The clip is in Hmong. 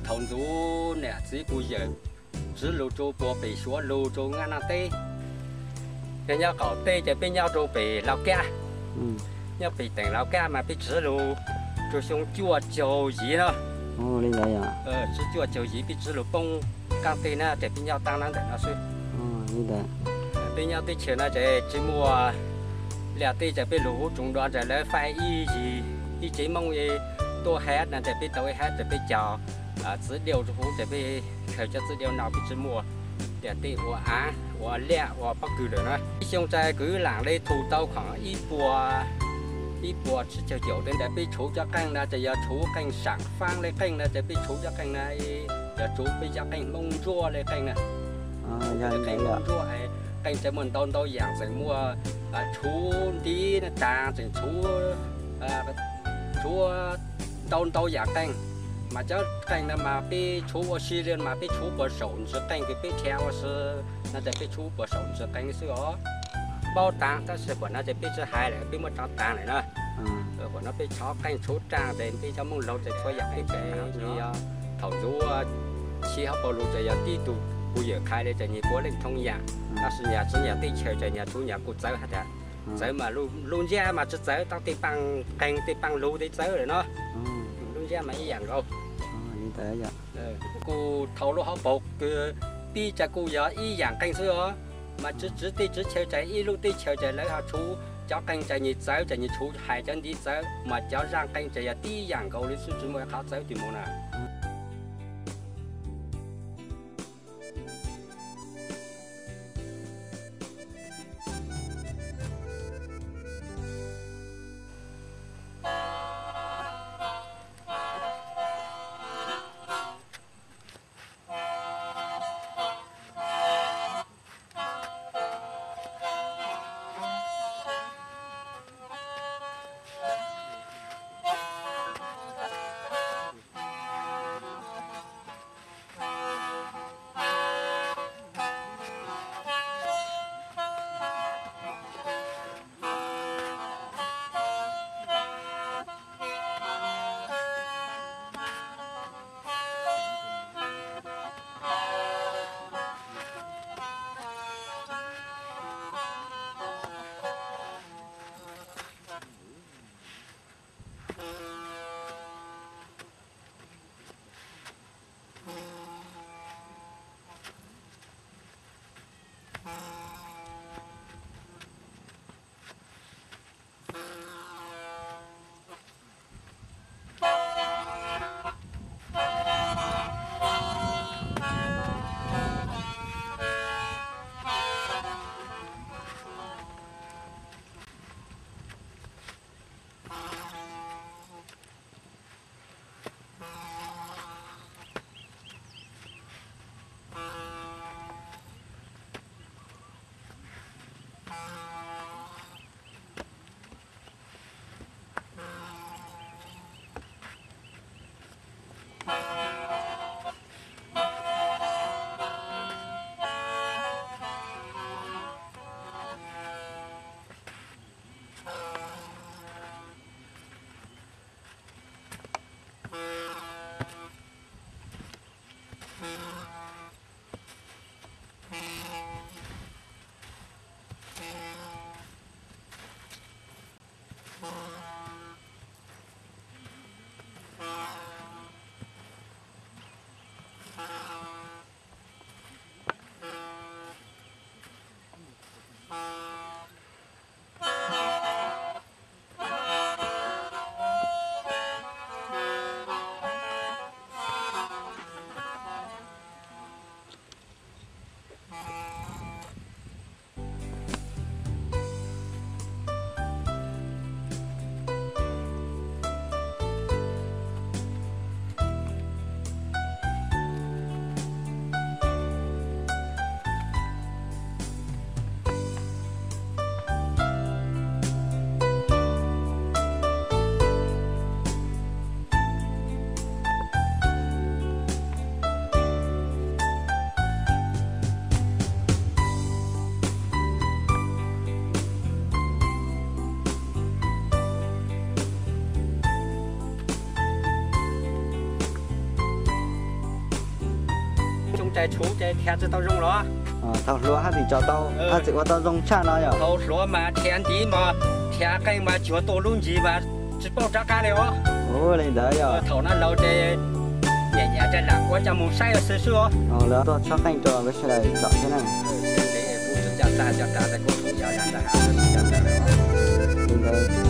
Thaum ntxov niam txiv kuv yawm tsiv lug rua puag pem Suav lug rua Nyab Laj teb. Yog nyob qaum teb ces peb nyob rua pem Lauj Kab, nyob pem teem Lauj Kab mas peb tsiv lug rua xyoo cuaj caug yim no. Tsiv cuaj caug yim peb tsiv lug poob qaab teb na ces peb nyob taab ntawm no xwb. Peb nyob teb chaws no ces tsi muaj liaj teb ces peb lug huv tsoom dua ces lawv faib ib yig ib tsev Moob tuaj hab no ces peb tau ib hab ces peb caug txiv diau rua huv ces peb khaws cov txiv diau no peb tsi muaj liaj teb ua av ua liaj ua pob kws lawm na. Ib xyoo ces kuv laam le thu tau khoom ib puas, ib puas tsib caug caum le ntawd peb tshuv cov qeej na ces yog tshuv qeej saam faab le qeej na ces peb tshuv cov qeej na, yog tshuv peb cov qeej Moob Ntsuab le qeej na. Qeej Moob Ntsuab qeej tseem muaj ntau ntau yaam, tseem muaj tshuv ntiv na, taag tseem tshuv, tshuv ntau ntau yaam qeej. Mas cov qeej no mas peb tshuv ua si li mas peb tshuv puas saum ntsis qeej kws peb rhia ua si no ces peb tshuv puas saum ntsis qeej xwb os. Paub taag tab sis puas no ces peb tsi hais lawm, peb muab tso taag lawm na. Puas no peb tshov qeej tshuv raaj ces peb cov Moob laug ces txhua yaam peb pem yog thaum ntxov Chiv Hauv Paus Lug ces yog tib tug kuv yawm qha le ces nyias puav leej thoob yaam, tab sis nyias tsi nyias teb chaws ces nyias tshuv nyias kuj txawv hab tas. Txawv mas lub ntsiab mas tsi txawv, tab tej paaj qeej tej paaj lug tej txawv lawm no. Lub ntsiab mas ib yaam nkaus. Kuj thaum lub hauv paus kws pib ces kuj yog ib yaam qeej xwb os. Mas tsiv tsiv tej tsiv chaw ces ib lub teb chaws ces lawv ho tshuv cov qeej ces nyias txawv ces nyias tshuv hais cov ntiv txawv, mas cov zaaj qeej ces yog tib yaam nkaus li xwb, tsi muaj qhov txawv twg mus na. Rais tshuv ces dhia tsis tau zoo los? Thaum hluav haj tseem tso tau, haj tseem ua tau zoo tshaj no yom? Thaum hluav mas dhia ntiv mas, dhia qeej mas cuag tua lub ntsis mas tsis paub rov qab li os. Ua li ntawd yog thaum no laus ces nyiam nyiam ces lam ua coj mus saib xwb xwb os. Lawv tuaj tshov qeej rau peb sawv daws tsom thiab na. Li ntawd.